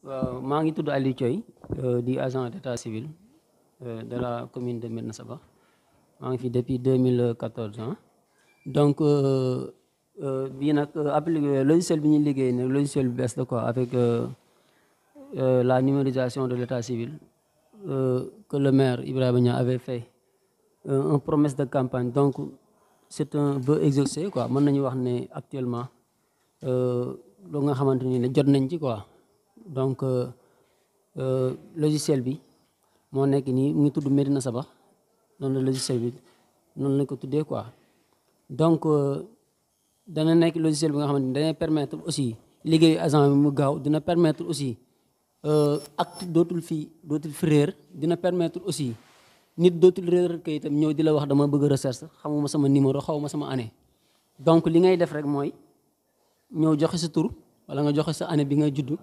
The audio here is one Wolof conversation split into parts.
maa ngi tudd Aliou Thioye di agent d'état civil de la commune de Médina Sabakh maa ngi fi depuis 2014 hein. Donc bii nag appliqué logiciel bi ñuy liggéey nag logiciel bu bees la quoi avec la numérisation de l'état civil que le maire Ibrahima Niang avait fait une promesse de campagne. Donc c'est un vœu exaucé quoi mën nañu wax ne actuellement lu nga xamante ni ne jot nañ ci quoi. Donc logiciel bi moo nekk nii mu ngi tudd Médina Sabakh noonu la logiciel bi noonu lañ ko tuddee quoi. Donc dana nekk logiciel bi nga xamante ni dana permettre aussi liggéeyu agent bi mu gaaw dina permettre aussi acte dootul fi réer dina permettre aussi nit dootul réer kayitam ñëw di la wax dama bëgg recherche xamuma sama numéro xawma sama année. Donc li ngay def rek mooy ñëw joxe sa tur wala nga joxe sa année bi nga juddu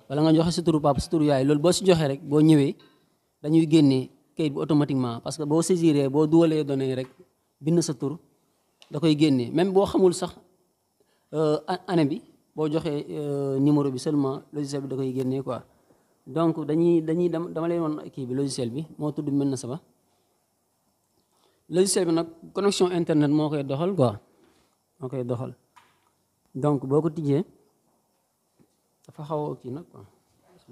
wala nga joxe sa turu papa sa turu yaay loolu boo si joxee rek boo ñëwee dañuy génnee kayit bi automatiquement parce que boo saisiree boo dugalee données rek bind sa tur da koy génnee même boo xamul sax année bi boo joxee numéro bi seulement logiciel bi da koy génnee quoi. Donc dama leen woon kii bi logiciel bi moo tudd Médina Sabakh logiciel bi nag connexion internet moo koy doxal quoi moo koy doxal. Donc boo ko tijjee dafa xaw a kii nag quoi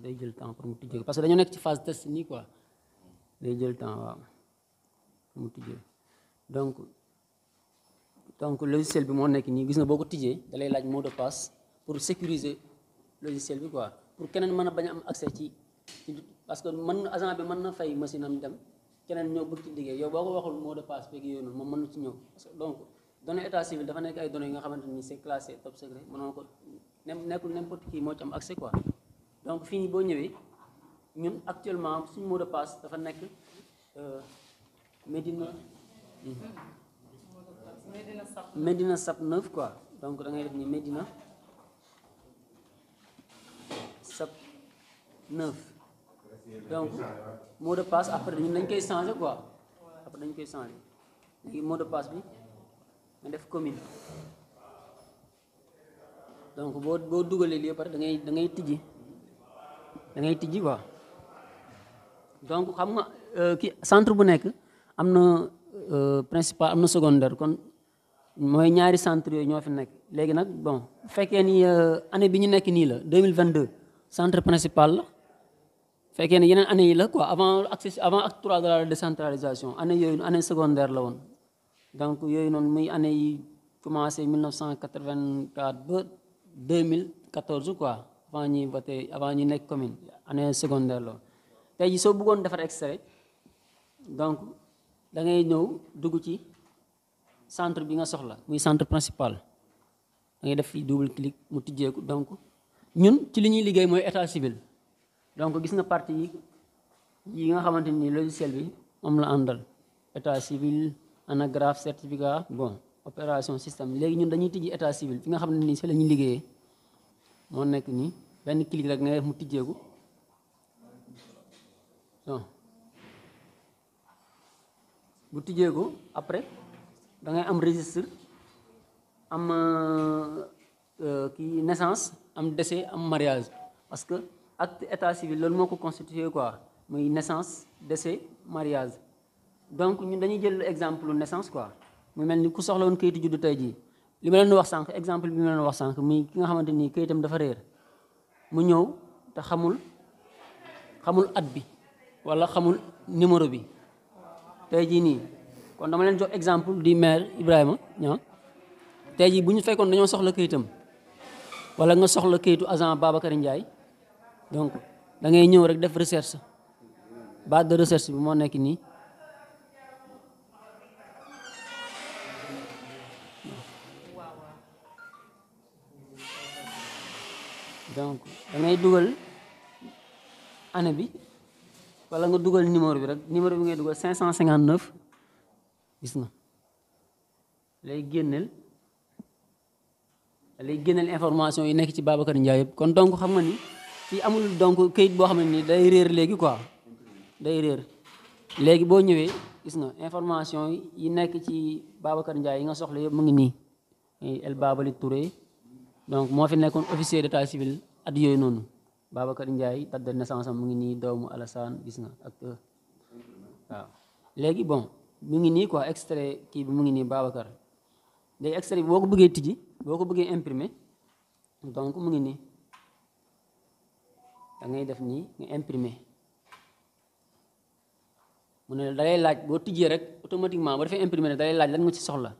day jël temps pour mu tijjee parce que dañoo nekk ci phase test nii quoi day jël temps waaw pour mu tijjee. Donc logiciel bi moo nekk nii gis nga boo ko tijjee da lay laaj mot de passe pour sécuriser logiciel bi quoi pour keneen mën a bañ a am accès ci parce que agent bi mën na fay machine am dem keneen ñëw bëgg ci liggéey yow boo ko waxul mot de passe beeg yooyu noonu moom mën na ci ñëw. Parce que donc données état civil dafa nekk ay données yi nga xamante ni c'est classé top secret mënoo ko nekkul n'importe qui moo ci am accès quoi. Donc fii nii boo ñëwee ñun actuellement suñu mot de passe dafa nekk Médina Sap 9 quoi. Donc da ngay def ni Médina Sap 9 donc mot de passe après ñun dañ koy changer quoi après dañ koy changer léegi mot de passe bi nga def commune. Donc boo dugalee lii pare da ngay tijji quoi. Donc xam nga ki centre bu nekk am na principal am na secondaire kon mooy ñaari centre yooyu ñoo fi nekk léegi nag bon bu fekkee ni année bi ñu nekk nii la 2022 centre principal la fekkee ne yeneen année yi la quoi avant acte 3 de la décentralisation année yooyu année secondaire la woon. Donc yooyu noonu muy année yi commencé 1984 ba 2014 quoi avant ñuy voté avant ñu nekk commune année secondaire la woon. Tey jii soo bëggoon defar extrait donc da ngay ñëw dugg ci centre bi nga soxla muy centre principal da ngay def fii double clic mu tijjeeku. Donc ñun ci li ñuy liggéey mooy état civil donc gis nga partie yi nga xamante ni logiciel bi moom la àndal état civil anagraphe certificat bon opération système léegi ñun dañuy tijji état civil fi nga xam ne nii si la ñuy liggéeyee moo nekk nii benn clic rek nga def mu tijjeeku bon bu tijjeeku après da ngay am registre am kii naissance am décès am mariage parce que acte état civil loolu moo ko constitué quoi muy naissance décès mariage. Donc ñun dañuy jël exemple naissance quoi mu mel ni ku soxla woon kayitu juddu tey jii li ma leen wax sànq exemple bi ma leen wax sànq muy ki nga xamante ni kayitam dafa réer mu ñëw te xamul at bi wala xamul numéro bi tey jii nii kon dama leen jox exemple di maire Ibrahima Niang tey jii bu ñu fekkoon dañoo soxla kayitam wala nga soxla kayitu agent Babacar Ndiaye donc da ngay ñëw rek def recherche base de recherche bi moo nekk nii. Donc da ngay dugal année bi wala nga dugal numéro bi rek numéro bi ngay dugal 559 gis nga lay génneel information yi nekk ci Babacar Ndiaye yëpp. Kon donc xam nga ni fii amul donc kayit boo xam ne ni day réer léegi quoi day réer léegi boo ñëwee gis nga information yi nekk ci Babacar Ndiaye yi nga soxla yëpp mu ngi nii El Babali Touré donc moo fi nekkoon officier d'état civil at yooyu noonu Babacar Ndiaye date de naissance am mu ngi nii doomu Alassane gis nga ak waaw léegi bon mu ngi nii quoi extrait kii bi mu ngi nii Babacar léegi extrait bi boo ko bëggee tijji boo ko bëggee imprimer donc mu ngi nii da ngay def nii nga imprimer mu ne da lay laaj boo tijjee rek automatiquement boo defee imprimer rek da lay laaj lan nga ci soxla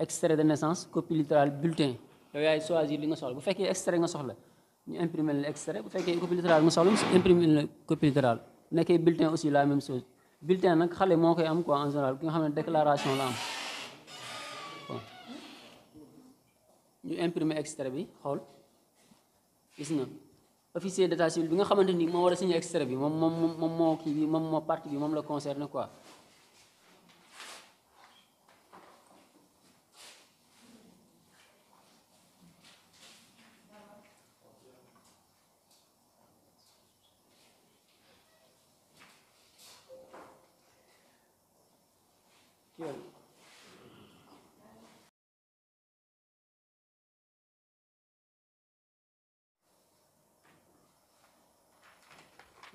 extrait de naissance copie littérale bulletin yow yaay choisir li nga soxla bu fekkee extrait nga soxla ñu imprimer la extrait bu fekkee copie littérale nga soxla ñu imprimer la copie littérale bu nekkee bulletin aussi la même chose bulletin nag xale moo koy am quoi en général ki nga xam ne déclaration la am bon ñu imprimer extrait bi xool gis nga officier d'état civil bi nga xamante ni moo war a signer extrait bi moom moo kii bi moom moo partie bi moom la concerné quoi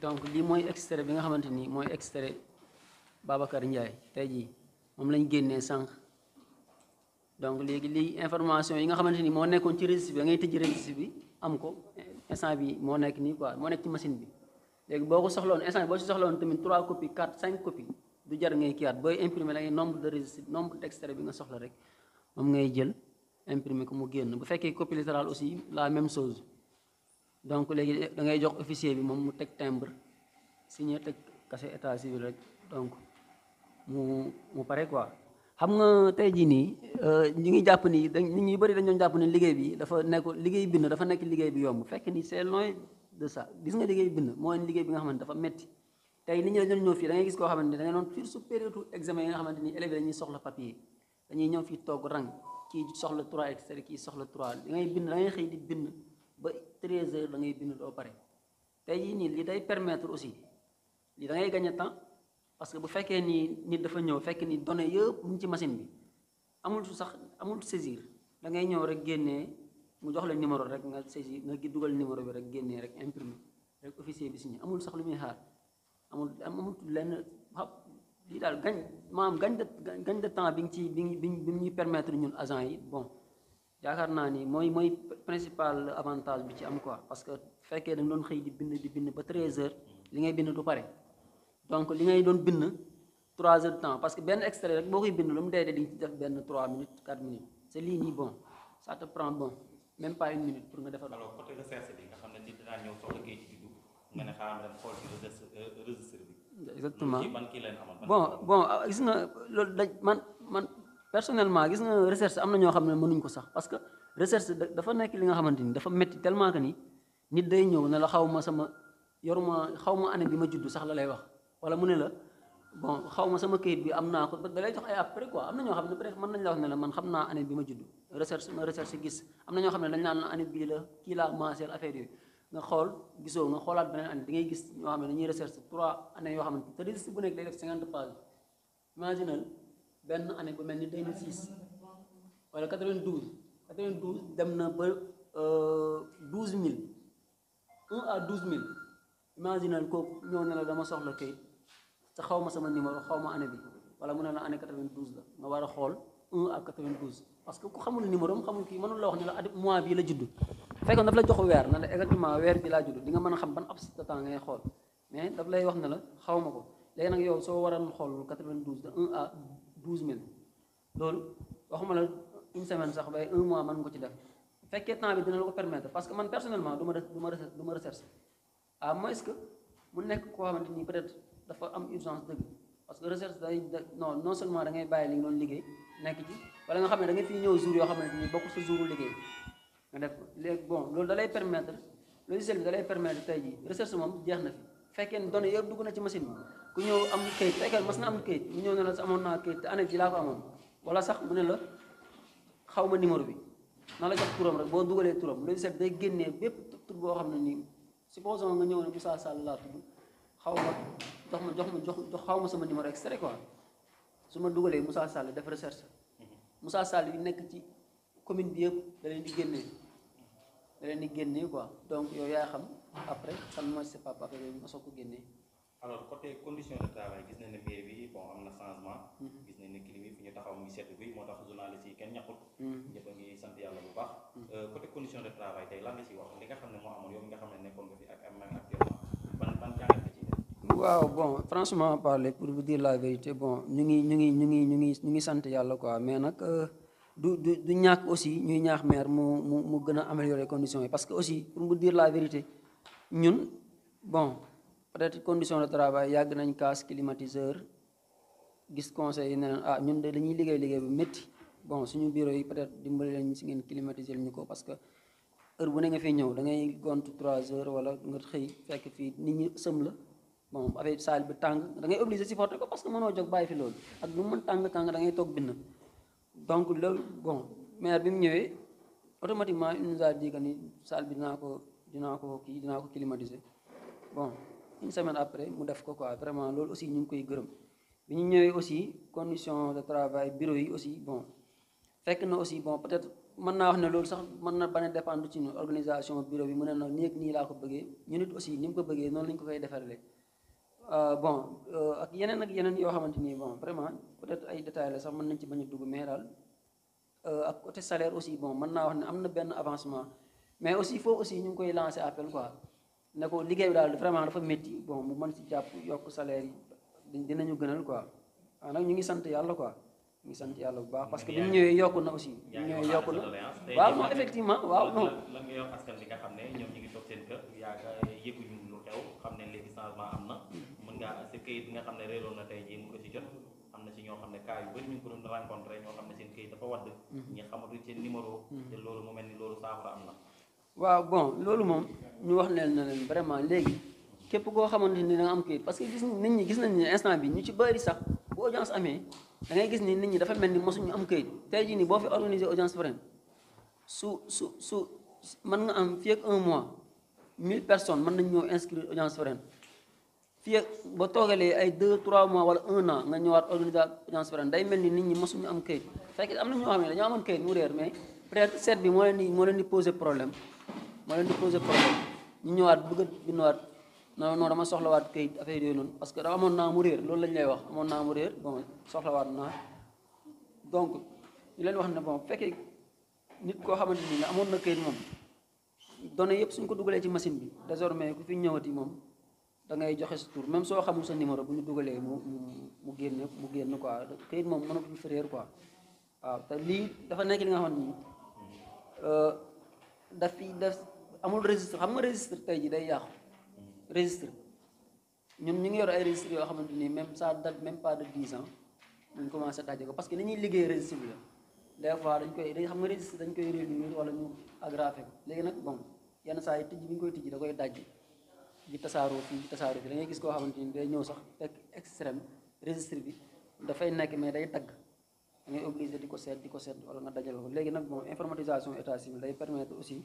donc lii mooy extrait bi nga xamante ni mooy extrait Babacar Ndiaye tey jii moom lañ génnee sànq donc léegi lii information yi nga xamante ni moo nekkoon ci registre bi da ngay tëj registre bi am ko instant bi moo nekk nii quoi moo nekk ci machine bi léegi boo ko soxloon instant bi boo si soxloon tamit 3 copies 4 5 copies du jar ngay kiiwaat booy imprimer la ngay nombre de registre nombre d'extrait bi nga soxla rek moom ngay jël imprimer ko mu génn bu fekkee copie littérale aussi la même chose donc léegi da ngay jox officier bi moom mu teg timbre signé teg cachet état civil rek donc mu pare quoi. xam nga tey jii nii ñu ngi jàpp ni nit ñi bëri dañu doon jàpp ne liggéey bi dafa nekk liggéey bind dafa nekk liggéey bi yomb fekk ni c'est loin de ça gis nga liggéey bind mooy liggéey bi nga xamante dafa metti tey nit ñi dañu ñëw fii da ngay gis koo xamante ni da ngay doon fii su période examen yi nga xamante ni élèves dañuy soxla papier dañuy ñëw fii toog rang kii soxla 3 extrait kii soxla 3 da ngay bind da ngay xëy di bind ba 13 heures da ngay bind doo pare tey jii nii li day permettre aussi li da ngay gagner temps parce que bu fekkee ni nit dafa ñëw fekk ni données yëpp mu ngi ci machine bi amul saisir da ngay ñëw rek génnee mu jox la numéro rek nga saisir nga dugal numéro bi rek génnee rek imprimer rek officier bi signé amul sax lu muy xaar amul lenn lii daal gañ de temps bi nga ci bi ñuy permettre ñun agent yi bon yaakaar naa ni mooy principal avantage bi ci am quoi parce que fekkee da nga doon xëy di bind ba 13 heures li ngay bind du pare donc li ngay doon bind 3 heures de temps parce que benn extrait rek boo koy bind lu mu dee di nga ci def benn 3 minutes 4 minutes c'est lii nii bon ça te prend bon même pas 1 minute pour nga defar. alors côté recherche bi nga xam ne nit dinaa ñëw soxla kayit ci juddu nga ne xaaral ma dem xool ci registre bi. exactement ban kii leen amoon. bon gis nga loolu man personnellement gis nga recherche am na ñoo xam ne mënuñ ko sax parce que recherche dafa nekk li nga xamante ni dafa métti tellement que ni nit day ñëw ne la xaw ma année bi ma juddu sax la lay wax. wala mu ne la bon xaw ma sama kayit bi am naa ko da lay jox ay après quoi am na ñoo xam ne peut-être mën nañ la wax ne la man xam naa année bi ma judd recherche gis am na ñoo xam ne dañ naan année bii la kii laa maaseel affaire yooyu nga xool gisoo nga xoolaat beneen année da ngay gis ñoo xam ne dañuy recherche 3 années yoo xamante te registre bu nekk day def 50 pages imaginal benn année bu mel ni 2006 wala 92 dem na ba 12000 1 à 12000 imaginal kooku ñëw ne la dama soxla kayit te xaw ma sama numéro xaw ma année bi wala mu ne la année 92 la nga war a xool 1 à 92 parce que ku xamul numéro am xamul kii mënul la wax ne la at mois bii la judd fekkoon daf la jox weer na la exactement weer bi laa judd di nga mën a xam ban abs de temps ngay xool mais daf lay wax ne la xaw ma ko léegi nag yow soo waroon xool 92 de 1 à 12000 loolu waxuma la une semaine sax bay 1 mois mën nga ko ci def bu fekkee temps bi dina la ko permettre parce que man personnellement du ma recherche à moins que mu nekk koo xamante ni peut-être dafa am urgence dëgg parce que recherche non seulement da ngay bàyyi li nga doon liggéey nekk ci wala nga xam ne da nga fiy ñëw jour yoo xamante ni bokkul sa jouru liggéey nga def léegi bon loolu da lay permettre logiciel bi da lay permettre tey jii recherche moom jeex na fi fekkee ne données yëpp dugg na ci machine bi ku ñëw am kayit fekkee mas na am kayit mu ñëw ne la amoon naa kayit te année bi laa ko amoon wala sax mu ne la xaw ma numéro bi na la jox turam rek boo dugalee turam logiciel bi day génnee bépp tur boo xam ne nii supposons nga ñëw ne Moussa Sall laa tudd xaw ma sama numéro extrait quoi su ma dugalee Moussa Sall def recherche Moussa Sall yi nekk ci commune bi yëpp da leen di génnee da leen di génnee quoi donc yow yaa xam après fan mooy sa papa affaire yooyu nga soog ko génnee. alors côté condition de travail gis nañ ne mairie bi bon am na changement. gis nañ ne clim yi fi ñu taxaw mu ngi seetlu bi moo tax journaliste yi kenn ñàkkut. ñëpp a ngi sant yàlla bu baax. côté condition de travail tey lan nga ciy wax li nga xam ne moo amoon yow mi nga xam ne nekkoon nga fi ak am actuellement ban jàngat nga ciy def. waaw bon franchement parler pour vous dire la vérité bon ñu ngi sant yàlla quoi mais nag du ñàkk aussi ñuy ñaax maire mu gën a améliorer conditions yi parce que aussi pour vous dire la vérité ñun bon peut-être condition de travail yàgg nañ kaas climatiseur gis conseil yi ne ah ñun de dañuy liggéey bu métti bon suñu bureau yi peut-être dimbali leen si ngeen climatiser ñu ko parce que heure bu ne nga fi ñëw da ngay gont 3 heures wala nga xëy fekk fii nit ñi sëm la bon avec salle bi tàng da ngay obligé supporter ko parce que mënoo jóg bàyyi fi loolu ak lu mën tàng da ngay toog bind donc loolu bon maire bi mu ñëwee automatiquement il nous a dit que ni salle bi dinaa ko climatiser bon une semaine après mu def ko quoi vraiment loolu aussi ñu ngi koy gërëm bi ñu ñëwee aussi condition de travail bureau yi aussi bon fekk na aussi bon peut-être mën naa wax ne loolu sax mën na bañ a dépendre ci organisation bureau bi mu ne na nii laa ko bëggee ñu nit aussi ni mu ko bëggee noonu lañu ko koy defaree bon ak yeneen yoo xamante ni bon vraiment peut-être ay détails la sax mën nañ ci bañ a dugg mais daal ak côté salaire aussi bon mën naa wax ne am na benn avancement mais aussi foofu aussi ñu ngi koy lancer appel quoi ne ko liggéey bi daal vraiment dafa métti bon mu mën si jàpp yokk salaire yi dinañu gënal quoi waaw nag ñu ngi sant yàlla quoi ñu ngi sant yàlla bu baax parce que bi ñu ñëwee yokku na aussi bi ñu ñëwee yokku na waaw non effectivement waaw non lan nga yow askan bi nga xam ne ñoom ñu ngi toog seen kër yaaga yëguñu lu xew xam ne léegi changement am na mën ngaa sa këyit bi nga xam ne réeroon na tey jii mu ko ci jot am na ci ñoo xam ne cas yu bëri ñu ngi ko doon rencontré ñoo xam ne seen këyit dafa wadd ñi xamatuñ seen numéro te loolu mu mel ni loolu saafara am na waaw bon loolu moom ñu wax leen na leen vraiment léegi képp koo xamante ni da nga am këyit parce que gis nañ ne instant bi ñu ci bëri sax bu audience amee da ngay gis ni nit ñi dafa mel ni mosuñu am këyit tey jii nii boo fi organiser audience foraine su mën nga am fii ak 1 mois 1000 personnes mën nañ ñëw inscrire audience foraine fii ak ba toogalee ay 2-3 mois wala 1 an nga ñëwaat organiser audience foraine day mel ni nit ñi mosuñu am këyit fekk am na ñoo xam ne dañoo amoon këyit mu réer mais peut-être seet bi moo leen di poser problème ñu ñëwaat bëgg a binduwaat non dama soxlawaat këyit affaire yooyu noonu parce que dafa amoon naa mu réer loolu lañ lay wax amoon naa mu réer bon soxlawaat naa donc ñu leen wax ne bon fekkee nit koo xamante ni la amoon na këyit moom données yëpp suñ ko dugalee ci machine bi désormais ku fi ñëwati moom da ngay joxe sa tur même soo xamul sa numéro bu ñu dugalee mu génn quoi këyit moom mënatul fi réer quoi waaw te lii dafa nekk li nga xamante ni daf amul registre xam nga registre tey ji day yàqu registre ñun ñu ngi yor ay registre yoo xamante ni même ça date même pas de 10 ans ñu commencé daje ko parce que ni ñuy liggéey registre bi la des fois dañ xam nga registre dañ koy réduire wala ñu agrafé ko léegi nag bon yenn saa yi tijji bi ñu koy tijji da koy dajji di tasaaroo fii da ngay gis koo xamante ni day ñëw sax fekk extrême registre bi dafay nekk mais day dagg da ngay obligé di ko seet wala nga dajal ko léegi nag bon informatisation état civil day permettre aussi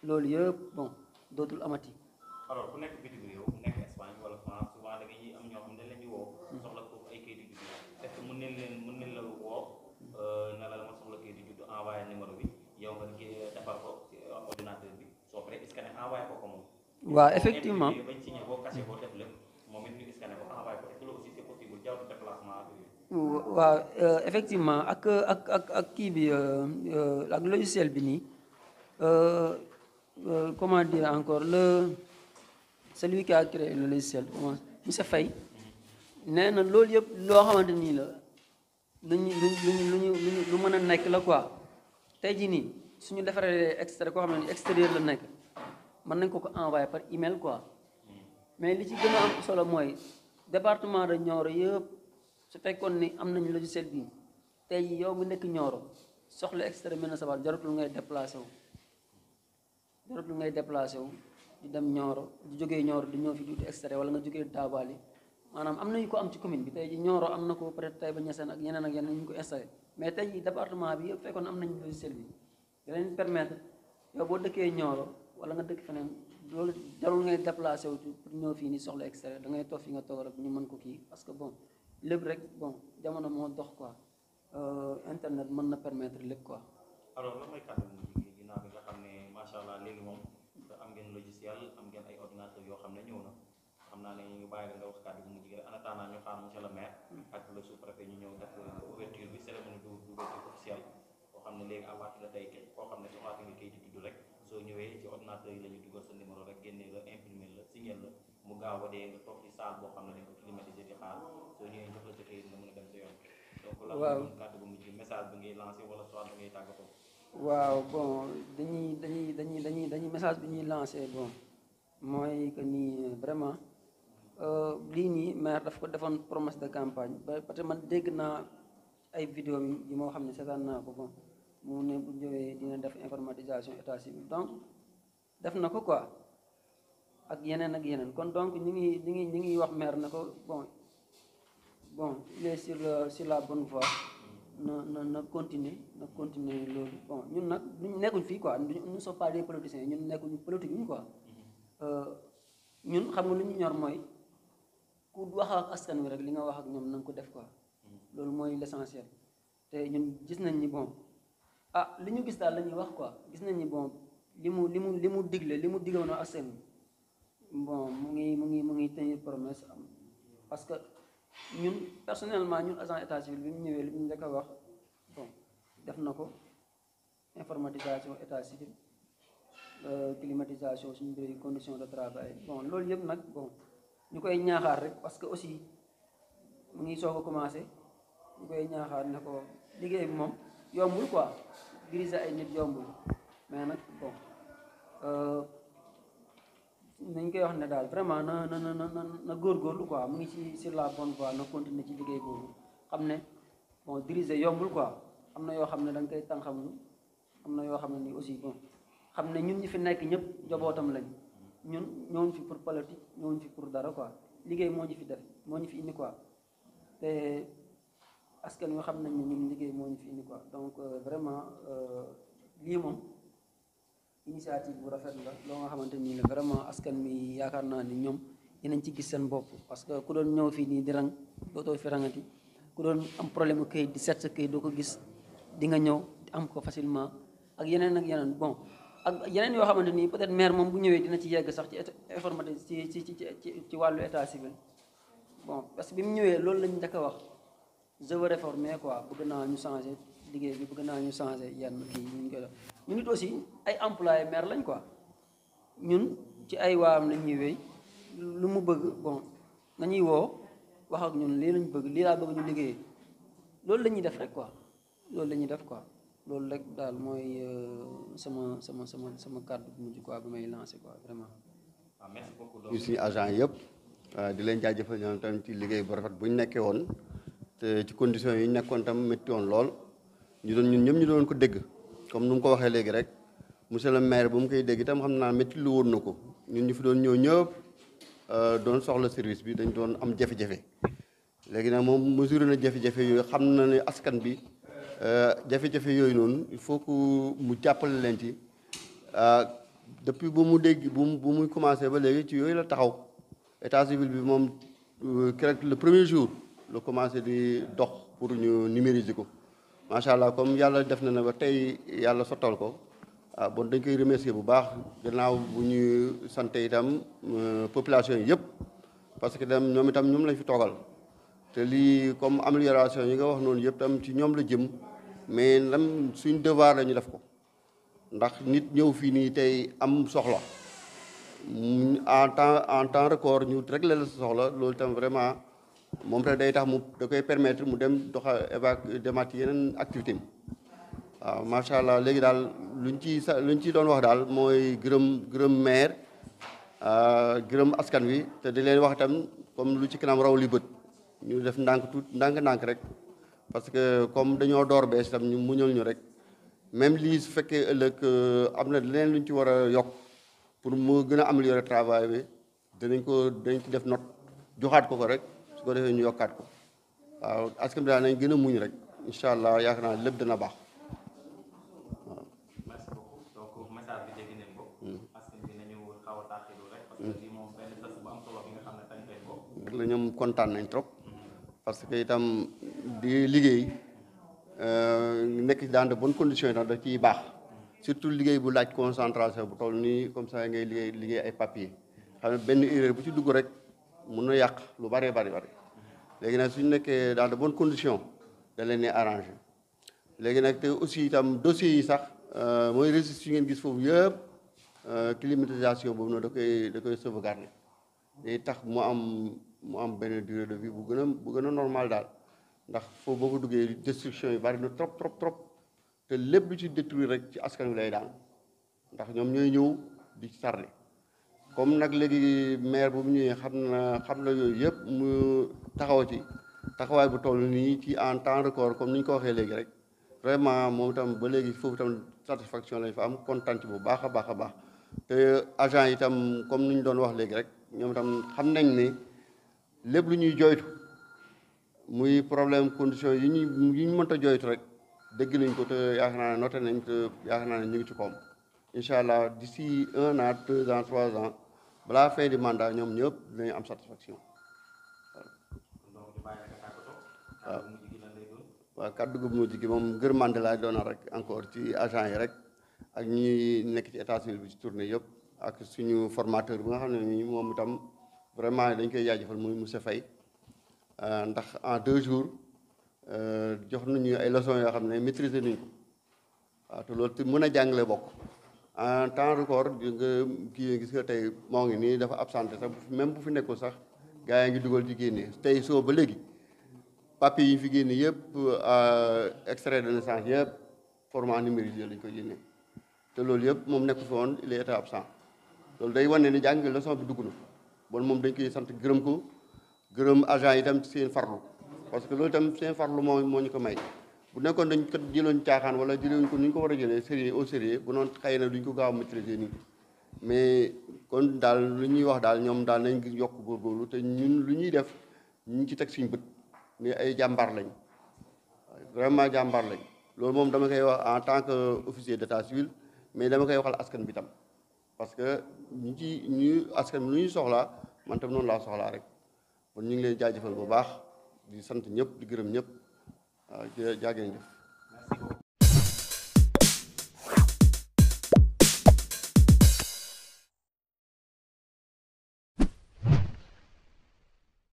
loolu yëpp bon dootul amati. alors ku nekk bitim réew ku nekk Espagne wala France souvent da ngay am ñoo xam ne dañ leen di woo soxla foofu ay kayit yu juddu est-ce que mën nañ la woo ne la dama soxla kayit yu juddu envoyé numéro bi yow nga defar ko ci ordinateur bi soo paree scanné envoyé ko moom. waaw effectivement bañ signé boo caché boo def lépp moom it ñu scanné ko envoyé ko est-ce que loolu aussi c'est possible jarul déplacement ak yooyu. waaw effectivement ak kii bi ak logiciel bi nii comment dire encore celui qui a créé le logiciel monsieur Faye nee na loolu yëpp loo xamante nii la lu mën a nekk la quoi tey jii nii suñu defaree extrait koo xam ne extérieur la nekk mën nañ ko envoyer par email quoi mais li ci gën a am solo mooy département de Nioro yëpp su fekkoon ni am nañu logiciel bii tey yow bu nekk Nioro soxla extrait mel na sabar jaratul ngay déplacé wu di dem Nioro di jógee Nioro di ñëw fi di extrait wala nga jógee Dabali maanaam am nañu ko am ci commune bi tey ji Nioro am na ko peut-être Taïba Niassène ak yeneen ñu ko installé mais tey ji département bi yëpp fekkoon am nañu logiciel bi da leen permettre yow boo dëkkee Nioro wala nga dëkk feneen loolu jarul ngay déplacé wu pour ñëw fii ni soxla extrait da ngay toog fi nga toog rek ñu mën ko kii parce que bon lépp rek bon jamono moo dox quoi internet mën na permettre lépp quoi. alors lan mooy kàddu gi ginnaaw bi nga xam ne macha macha allah léegi moom am ngeen logiciel am ngeen ay ordinateur yoo xam ne ñëw na xam naa ne ñu bàyyi la nga wax kàddu bu mujj gi rek en attendant ñu xaar monsieur le maire ak le sous-préfet ñu ñëw def ouverture bi cérémonie d'ouverture officielle boo xam ne léegi à partir de tey koo xam ne soxlaate nga kayit di tudd rek soo ñëwee ci ordinateur yi la ñu dugal sa numéro rek génnee la imprimer la signer la mu gaaw ba dee nga toog ci salle boo xam ne dañ ko climatisé di xaar soo ñëwee jox la sa kayit nga mën a dem sa yoon donc la kàddu bu mujj message bi ngay lancé wala soit bi ngay tàggatoo. waaw bon dañuy message bi ñuy lancé bon mooy que ni vraiment lii nii maire daf ko defoon promesse de campagne ba parce que man dégg naa ay vidéo yi moo xam ne seetaan naa ko bon mu ne bu ñëwee dina def informatisation état civil donc def na ko quoi ak yeneen kon donc ñu ngi wax maire na ko bon il est sur la bonne voie na continuer loolu bon ñun nag ñu nekkuñ fii quoi nous ne sommes pas des politiciens ñun nekkuñu politique ñu quoi ñun xam nga lu ñu ñor mooy ku wax ak askan wi rek li nga wax ak ñoom na nga ko def quoi loolu mooy l'essentiel te ñun gis nañ ni bon li ñu gis daal la ñuy wax quoi gis nañ ni bon li mu digle woon askan wi bon mu ngi tenir promesse parce que ñun personnellement ñun agent état civil bi ñu ñëwee li ñu njëkk a wax bon def na ko informatisation état civil climatisation suñu bureau yi conditions de travail bon loolu yëpp nag bon ñu koy ñaaxaar rek parce que aussi mu ngi soog a commencé ñu koy ñaaxaar ne ko liggéey bi moom yombul quoi diriger ay nit yombul mais nag bon nañ koy wax ne daal vraiment na góorgóorlu quoi mu ngi ci sur la bonne voie na continuer ci liggéey boobu xam ne bon diriger yombul quoi am na yoo xam ne da nga koy tànxamlu am na yoo xam ne nii aussi bon xam ne ñun ñi fi nekk ñëpp njabootam lañ ñun ñooñu fi pour politique ñooñu fi pour dara quoi liggéey moo ñu fi def moo ñu fi indi quoi te askan wi xam nañ ne ñun liggéey moo ñu fi indi quoi donc vraiment lii moom initiative bu rafet la loo nga xamante nii la vraiment askan mi yaakaar naa ni ñoom dinañ ci gis seen bopp parce que ku doon ñëw fii nii di rang dootoo fi rangati ku doon am problème u këyit di seet sa këyit doo ko gis di nga ñëw am ko facilement ak yeneen bon ak yeneen yoo xamante nii peut-être maire moom bu ñëwee dina ci yegg sax ci informatique ci wàllu état civil bon parce que bi mu ñëwee loolu lañ njëkk a wax je veux réformer quoi bëgg naa ñu changer liggéey bi bëgg naa ñu changer yenn kii ñu koy def ñun it aussi ay employé maire lañ quoi ñun ci ay waam lañ ñuy wéy lu mu bëgg bon nañuy woo wax ak ñun lii lañ bëgg lii laa bëgg ñu liggéey loolu la ñuy def rek quoi loolu la ñuy def quoi loolu rek daal mooy sama kàddu bu mujj quoi bi may lancé quoi vraiment. merci beaucoup ñu suñu agent yëpp di leen jaajëfal ñoom tamit ci liggéey bu rafet bu ñu nekkee woon te ci conditions yi ñu nekkoon tam métti woon lool ñun ñëpp ñu doon ko dégg comme nu mu ko waxee léegi rek monsieur le maire bu mu koy dégg itam xam naa métti lu woon na ko ñun ñu fi doon ñëw ñëpp doon soxla service bi dañ doon am jafe-jafe léegi nag moom mesuré na jafe-jafe yooyu xam na ne askan bi jafe-jafe yooyu noonu il faut que mu jàppale leen ci depuis bu mu dégg bu muy commencé ba léegi ci yooyu la taxaw état civil bi moom keroog le premier jour la commencé di dox pour ñu numériser ko macha allah comme yàlla def na ne ba tey yàlla sottal ko bon dañ koy remercier bu baax gannaaw bu ñuy sant itam population yi yëpp parce que ñoom itam ñoom lañ fi toogal te lii comme amélioration yi nga wax noonu yëpp tam ci ñoom la jëm mais nam suñ devoir la ñu def ko ndax nit ñëw fii nii tey am soxla en temps record ñu régler la sa soxla loolu itam vraiment moom rek day tax mu da koy permettre mu dem demaat yeneen activité am waaw macha allah léegi daal luñ ci doon wax daal mooy gërëm maire gërëm askan wi te di leen wax itam comme lu ci kanam raw li bët ñu def ndànk rek parce que comme dañoo door bees itam ñu muñal ñu rek même lii su fekkee ëllëg am na leneen luñ ci war a yokk pour mu gën a améliorer travail bi dañ ci def note joxaat ko rek su ko defee ñu yokkaat ko waaw askan bi daal nañ gën a muñ rek incha allah yaakaar naa lépp dana baax waaw. merci beaucoup donc message bi dégg nañ ko. askan bi nañu xaw a taaxilu rek. parce que lii moom benn tas bu am solo bi nga xam ne tañ koy ko. la ñoom kontaan nañ trop parce que itam di liggéey nekk dans de bonnes conditions itam da ciy baax surtout liggéey bu laaj concentration bu toll nii comme ça ngay liggéey ay papier xam ne benn erreur bu ci dugg rek mun na yàq lu bari léegi nag suñu nekkee dans de bonnes conditions da leen di arrangé léegi nag te aussi itam dossiers yi sax mooy registre yi ngeen gis foofu yëpp climatisation boobu noonu da koy sauvegarder day tax mu am benn durée de vie bu gën a normal daal ndax foofu boo ko duggee destruction yi bari na trop te lépp lu ci détruire rek ci askan wi lay daan ndax ñoom ñooy ñëw di ci tardé comme nag léegi maire bu mu ñëwee xam na yooyu yëpp mu taxaw ci taxawaay bu toll nii ci en temps record comme ni ñu ko waxee léegi rek vraiment moom itam ba léegi foofu itam satisfaction lañ fa am kontaan ci bu baax a baax te agent itam comme ni ñu doon wax léegi rek ñoom itam xam nañ ne lépp lu ñuy joytu muy problème condition yi ñu mënta joytu rek dégg nañ ko te yaakaar naa ne noté nañ te yaakaar naa ne ñu ngi ci koom incha allah d'ici 1 an 2 ans 3 ans balaa fin du mandat ñoom ñëpp dinañ am satisfaction waaw kàddu gu mujj gi moom gërmande laa doona rek encore ci agent yi rek ak ñi nekk ci état civil bi ci tournée yëpp ak suñu formateur bi nga xam ne nii moom itam vraiment dañ koy jaajëfal muy monsieur Faye ndax en 2 jours jox nañu ay leçons yoo xam ne maîtriser nañ ko waaw te loolu te mën a jàngale bokk en temps record nga kii gis nga tey moo ngi nii dafa absenté sax même bu fi nekkul sax gars yi ngi dugal ci génne tey soo ba léegi papier yi fi génne yëpp extrait de naissance yëpp format numérisé lañ ko génne te loolu yëpp moom nekku fi woon il était absent loolu day wane ni jàng leçon bi dugg na bon moom dañ koy sant gërëm ko gërëm agent yi itam ci seen farlu parce que loolu itam seen farlu moo ñu ko may bu nekkoon dañ ko jëloon caaxaan wala jëloon ko ni ñu ko war a jëlee sérieux au sérieux bu noonu xëy na duñ ko gaaw a maîtriser nii mais kon daal lu ñuy wax daal ñoom daal nañ yokk góorgóorlu te ñun lu ñuy def ñu ngi ci teg suñu bët mais ay jàmbaar lañ vraiment jàmbaar lañ loolu moom dama koy wax en tant que officier d'état civil mais dama koy waxal askan bi tam parce que ñu askan bi lu ñuy soxlaa man tam noonu laa soxlaa rek kon ñu ngi leen jaajëfal bu baax di sant ñëpp di gërëm ñëpp waaw jaageen jëf